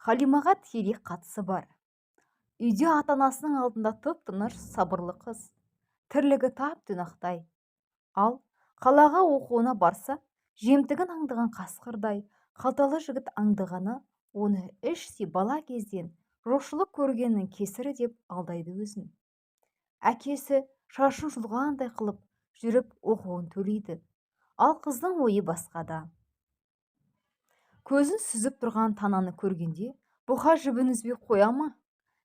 Халимаға тікелей қатысы бар. Үйде ата-анасының алдында тып-тыныш, сабырлы қыз. Тірлігі тап-тұйнақтай. Ал қалаға оқуына барса, жемтігін аңдыған қасқырдай, қалталы жігіт аңдығаны оны іштей бала кезден жоқшылық көргеннің кесірі деп алдайды өзін. Әкесі шашын жұлғандай қылып жүріп оқуын төлейді. Ал қыздың ойы басқада. Көзін сүзіп тұрған тананы көргенде бұқа жібін үзбей қоя ма?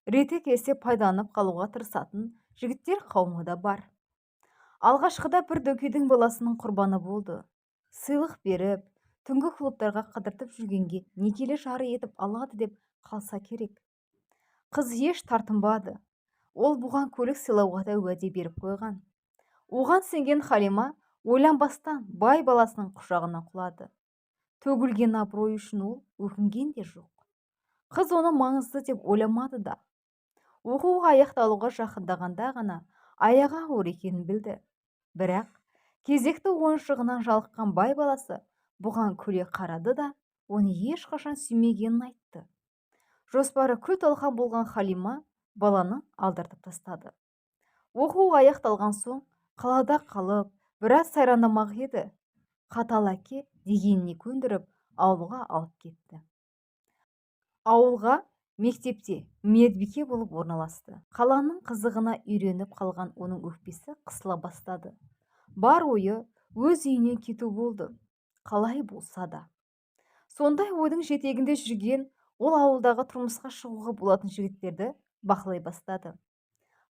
Реті келсе пайдаланып қалуға тырысатын жігіттер қауымы да бар. Алғашқыда бір дөкейдің баласының құрбаны болды. Сыйлық беріп, түнгі клубтарға қыдыртып жүргенге некелі жары етіп алады деп қалса керек. Қыз еш тартынбады. Ол бұған көлік сыйлауға да уәде беріп қойған. Оған сенген Халима ойланбастан бай баласының құшағына құлады. Төгілген абырой үшін ол өкінген де жоқ. Қыз оны маңызды деп ойламады да. Оқуға аяқталуға жақындағанда ғана аяғы ауыр екенін білді. Бірақ кезекті ойыншығынан жалыққан бай баласы бұған күле қарады да, оны ешқашан сүймегенін айтты. Жоспары күл-талқан болған Халима баланы алдыртып тастады. Оқу аяқталған соң қалада қалып, біраз сайрандамақ еді. Қатал әке дегеніне көндіріп, ауылға алып кетті. Ауылға мектепте медбике болып орналасты. Қаланың қызығына үйреніп қалған оның өкпесі қысыла бастады. Бар ойы өз үйінен кету болды. Қалай болса да. Сондай ойдың жетегінде жүрген ол ауылдағы тұрмысқа шығуға болатын жігіттерді бақылай бастады.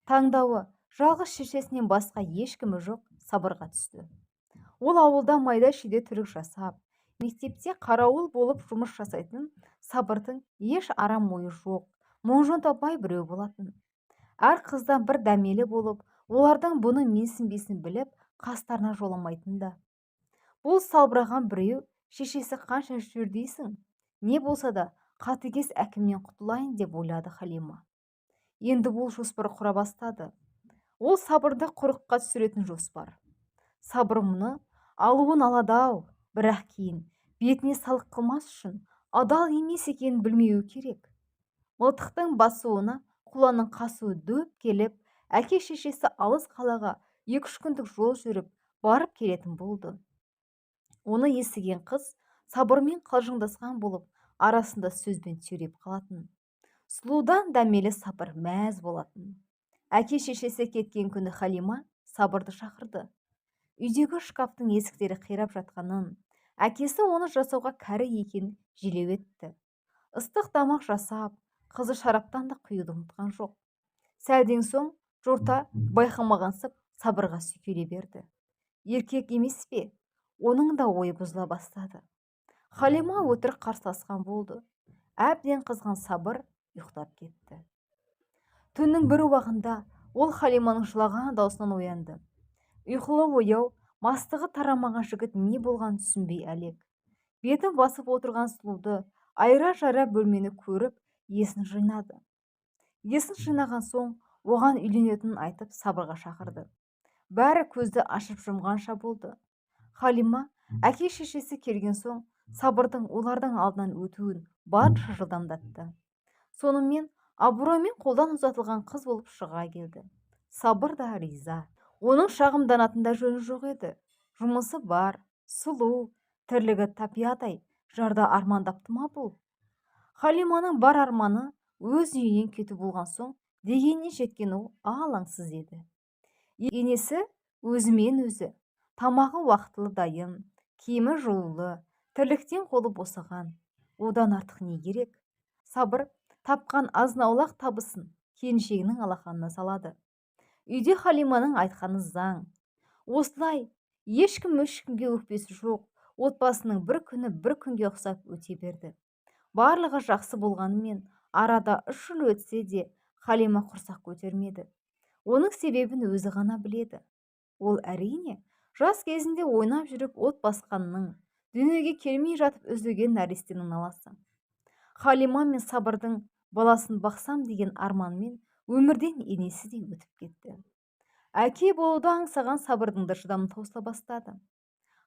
Таңдауы жалғыз шешесінен басқа ешкімі жоқ Сабырға түсті. Ол ауылда майда-шүйде тірлік жасап, мектепте қарауыл болып жұмыс жасайтын Сабырдың еш арам ойы жоқ, мұң-жонтапай біреу болатын. Әр қыздан бір дәмелі болып, олардың бұны менсінбесін біліп, қастарына жоламайтын да. Бұл салбыраған біреу шешесі қанша жүр дейсің? Не болса да қатыгез әкімнен құтылайын деп ойлады Халима. Енді бұл жоспар құра бастады. Ол Сабырды құрыққа түсіретін жоспар. Сабыр мұны алуын алады-ау, бірақ кейін бетіне салық қылмас үшін адал емес екенін білмеуі керек. Мылтықтың басуына құланның қасуы дөп келіп, әке-шешесі алыс қалаға 2-3 күндік жол жүріп, барып келетін болды. Оны естіген қыз Сабырмен қалжыңдасқан болып, арасында сөзбен түйреп қалатын. Сұлудан дәмелі Сабыр мәз болатын. Әке-шешесі кеткен күні Халима Сабырды шақырды. Үйдегі шкафтың есіктері қирап жатқанын, әкесі оны жасауға кәрі екенін желеу етті. Ыстық тамақ жасап, қызы шараптан да құюды ұмытқан жоқ. Сәлден соң жорта байқамағансып Сабырға сүйкеле берді. Еркек емес пе? Оның да ойы бұзыла бастады. Халима өтірік қарсыласқан болды. Әбден қызған Сабыр ұйықтап кетті. Түннің бір уағында ол Халиманың жылаған даусынан оянды. Ұйқылы ояу, мастығы тарамаған жігіт не болғанын түсінбей әлек. Бетін басып отырған сұлуды айра-жайра бөлмені көріп, есін жинады. Есін жинаған соң оған үйленетінін айтып Сабырға шақырды. Бәрі көзді ашып жұмғанша болды. Халима әке-шешесі келген соң Сабырдың олардың алдынан өтуін барынша жылдамдатты. Сонымен абыроймен қолдан ұзатылған қыз болып шыға келді. Сабыр да риза. Оның шағымданатын да жөні жоқ еді. Жұмысы бар, сұлу, тірлігі тапиядай, жарды армандапты ма бұл? Халиманың бар арманы өз үйінен кету болған соң дегеніне жеткен ол алаңсыз еді. Енесі өзімен өзі, тамағы уақытылы дайын, киімі жылулы, тірліктен қолы босаған. Одан артық не керек? Сабыр тапқан азын-аулақ табысын келіншегінің алақанына салады. Үйде Халиманың айтқаны заң. Осылай ешкім ешкімге өкпесі жоқ, отбасының бір күні бір күнге ұқсап өте берді. Барлығы жақсы болғанымен арада 3 жыл өтсе де Халима құрсақ көтермеді. Оның себебін өзі ғана біледі. Ол әрине жас кезінде ойнап жүріп от басқанның, дүниеге келмей жатып үзілген нәрестенің наласы. Халима мен Сабырдың баласын бақсам деген арманмен өмірден енесі де өтіп кетті. Әке болуды аңсаған Сабырдың да шыдамы таусыла бастады.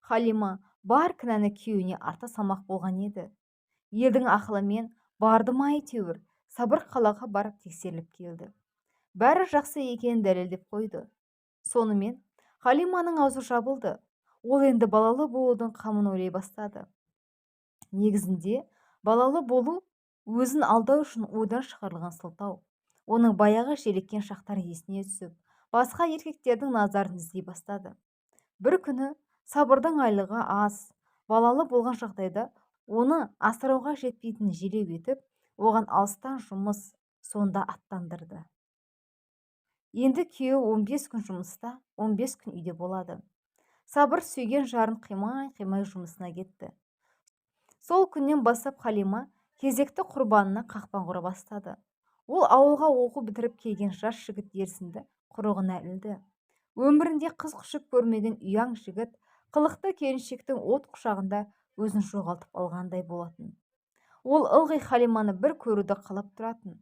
Халима бар кінәні күйеуіне арта салмақ болған еді. Елдің ақылымен Барды ма әйтеуір, Сабыр қалаға барып тексеріліп келді. Бәрі жақсы екенін дәлелдеп қойды. Сонымен Халиманың аузы жабылды. Ол енді балалы болудың қамын ойлай бастады. Негізінде балалы болу өзін алдау үшін ойдан шығарылған сылтау. Оның баяғы желіккен шақтары есіне түсіп, басқа еркектердің назарын іздей бастады. Бір күні Сабырдың айлығы аз, балалы болған жағдайда оны асырауға жетпейтінін желеу етіп, оған алыстан жұмыс сонда аттандырды. Енді күйеуі 15 күн жұмыста, 15 күн үйде болады. Сабыр сүйген жарын қимай-қимай жұмысына кетті. Сол күннен бастап Халима кезекті құрбанына қақпан құра бастады. Ол ауылға оқу бітіріп келген жас жігіт Ерсінді құрығына ілді. Өмірінде қыз құшып көрмеген ұяң жігіт қылықты келіншектің от құшағында өзін жоғалтып алғандай болатын. Ол ылғи Халиманы бір көруді қалап тұратын.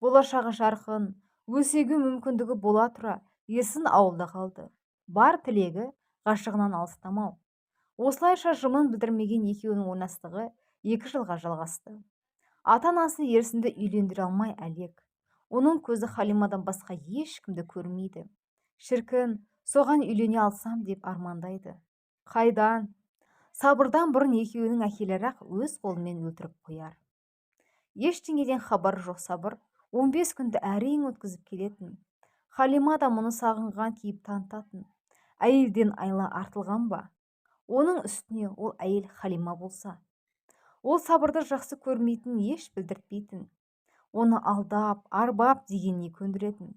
Болашағы жарқын, өсегу мүмкіндігі бола тұра, Ерсін ауылда қалды. Бар тілегі ғашығынан алыстамау. Осылайша жымын білдірмеген екеуінің ойнастығы 2 жылға жалғасты. Ата-анасы Ерсінді үйлендіре алмай әлек. Оның көзі Халимадан басқа ешкімді көрмейді. Шіркін, соған үйлене алсам деп армандайды. Қайдан? Сабырдан бұрын екеуінің әкелері-ақ өз қолымен өлтіріп қояр. Ештеңеден хабары жоқ Сабыр 15 күнді әрең өткізіп келетін. Халима да мұны сағынған кейіп танытатын. Әйелден айла артылған ба? Оның үстіне ол әйел Халима болса. Ол Сабырды жақсы көрмейтін, еш білдіртпейтін. Оны алдап, арбап дегеніне көндіретін.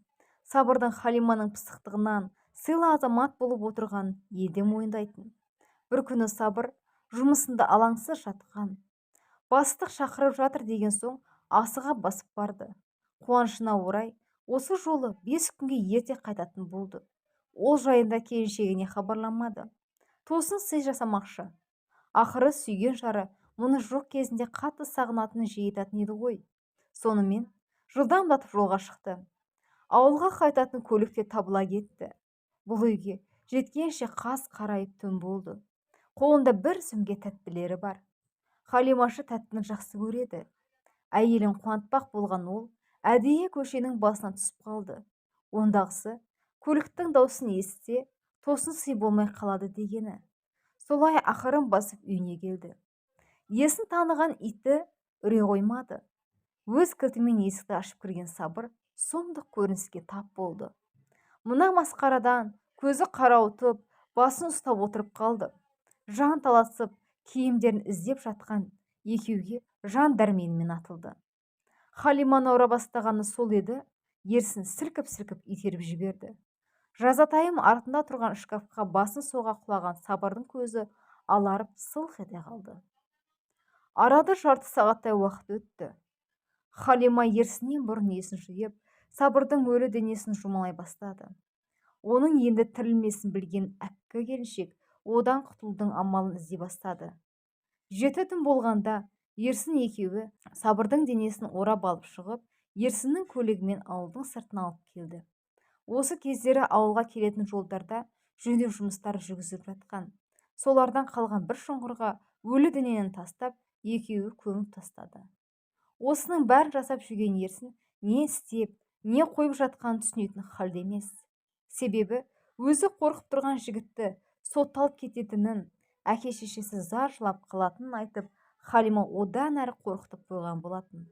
Сабырдың Халиманың пысықтығынан сыйлы азамат болып отырған елде мойындайтын. Бір күні Сабыр жұмысында алаңсыз жатқан. Бастық шақырып жатыр деген соң асыға басып барды. Қуанышына орай, осы жолы 5 күнге ерте қайтатын болды. Ол жайында келіншегіне хабарламады. Тосын сый жасамақшы. Ақыры сүйген жары мұны жоқ кезінде қатты сағынатынын жиі айтатын еді ғой. Сонымен жылдамдатып жолға шықты. Ауылға қайтатын көлік те табыла кетті. Бұл үйге жеткенше қас қарайып түн болды. Қолында бір сөмке тәттілері бар. Халимашы тәттіні жақсы көреді. Әйелін қуантпақ болған ол әдейі көшенің басына түсіп қалды. Ондағысы көліктің даусын естісе, тосын сый болмай қалады дегені. Солай ақырын басып үйіне келді. Есін таныған иті үре қоймады. Өз кілтімен есікті ашып кірген Сабыр сұмдық көрініске тап болды. Мына масқарадан көзі қарауытып, басын ұстап отырып қалды. Жан таласып, киімдерін іздеп жатқан екеуге жан дәрменімен атылды. Халиманы ұра бастағаны сол еді, Ерсін сілкіп-сілкіп итеріп жіберді. Жазатайым артында тұрған шкафқа басын соға құлаған Сабырдың көзі аларып сылқ ете қалды. Арада жарты сағаттай уақыт өтті. Халима Ерсіннен бұрын есін жиып, Сабырдың өлі денесін жұлмалай бастады. Оның енді тірілмесін білген әккі келіншек одан құтылудың амалын іздей бастады. 7 түн болғанда Ерсін екеуі Сабырдың денесін орап алып шығып, Ерсіннің көлігімен ауылдың сыртына алып келді. Осы кездері ауылға келетін жолдарда жөндеу жұмыстары жүргізіліп жатқан. Солардан қалған бір шұңқырға өлі денені тастап, екеуі көміп тастады. Осының бәрін жасап жүрген Ерсін не істеп, не қойып жатқанын түсінетін халде емес. Себебі өзі қорқып тұрған жігітті сотталып кететінін, әке-шешесі зар жылап қалатынын айтып, Халима одан әрі қорқытып қойған болатын.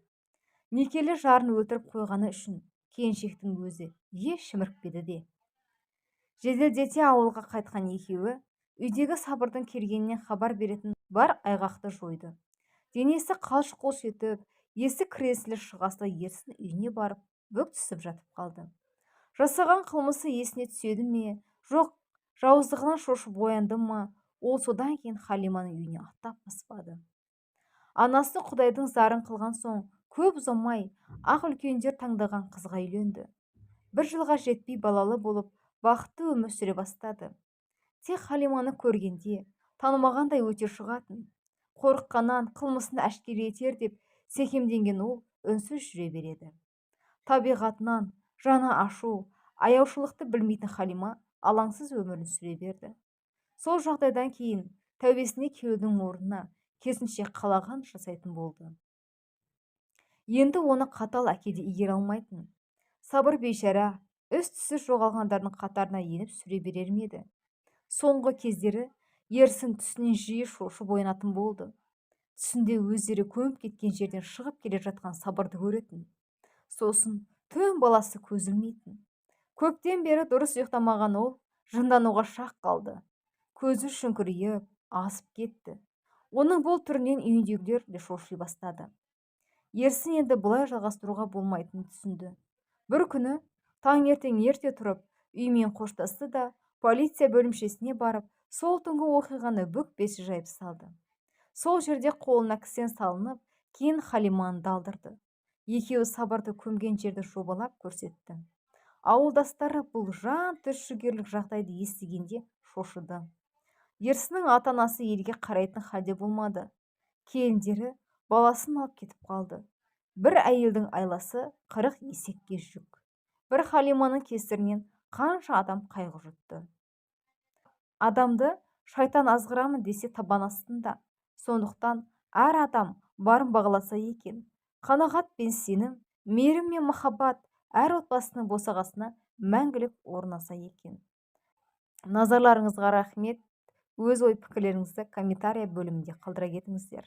Некелі жарын өлтіріп қойғаны үшін келіншектің өзі еш шімірікпеді де. Жеделдете ауылға қайтқан екеуі үйдегі Сабырдың келгенінен хабар беретін бар айғақты жойды. Денесі қалш-құлш етіп, есі кіресілі шығасылы Ерсін үйіне барып, бүк түсіп жатып қалды. Жасаған қылмысы есіне түседі ме, жоқ, жауыздығынан шошып оянды ма, ол содан кейін Халиманың үйіне аттап баспады. Анасы Құдайдың зарын қылған соң, көп ұзамай, ақ үлкендер таңдаған қызға үйленді. 1 жылға жетпей балалы болып, бақытты өмір сүре бастады. Тек Халиманы көргенде танымағандай өте шығатын. Қорыққаннан қылмысын әшкере етер деп секемденген ол үнсіз жүре береді. Табиғатынан жаны ашу, аяушылықты білмейтін Халима алаңсыз өмірін сүре берді. Сол жағдайдан кейін тәубесіне келудің орнына керісінше қалаған жасайтын болды. Енді оны қатал әке де игере алмайтын. Сабыр бейшара із-түссіз жоғалғандардың қатарына еніп сүре берер ме еді? Соңғы кездері Ерсін түсінен жиі шошып оянатын болды. Түсінде өздері көміп кеткен жерден шығып келе жатқан Сабырды көретін. Сосын түн баласы көз ілмейтін. Көптен бері дұрыс ұйықтамаған ол жындануға шақ қалды. Көзі шүңкірейіп, асып кетті. Оның бұл түрінен үйіндегілер де шоши бастады. Ерсін енді бұлай жалғастыруға болмайтынын түсінді. Бір күні таңертең ерте тұрып, үймен қоштасты да, полиция бөлімшесіне барып, сол түнгі оқиғаны бүкпесіз жайып салды. Сол жерде қолына кісен салынып, кейін Халиманы да алдырды. Екеуі Сабырды көмген жерді жобалап көрсетті. Ауылдастары бұл жан түршігерлік жағдайды естігенде шошыды. Ерсіннің ата-анасы елге қарайтын халде болмады. Келіндері баласын алып кетіп қалды. Бір әйелдің айласы 40 есекке жүк. Бір Халиманың кесірінен қанша адам қайғы жұтты. Адамды шайтан азғырамын десе, табан астында. Сондықтан әр адам барын бағаласа екен. Қанағат пен сенім, мейірім мен махаббат әр отбасының босағасына мәңгілік орнаса екен. Назарларыңызға рахмет. Өз ой пікірлеріңізді комментария бөлімінде қалдыра кетіңіздер.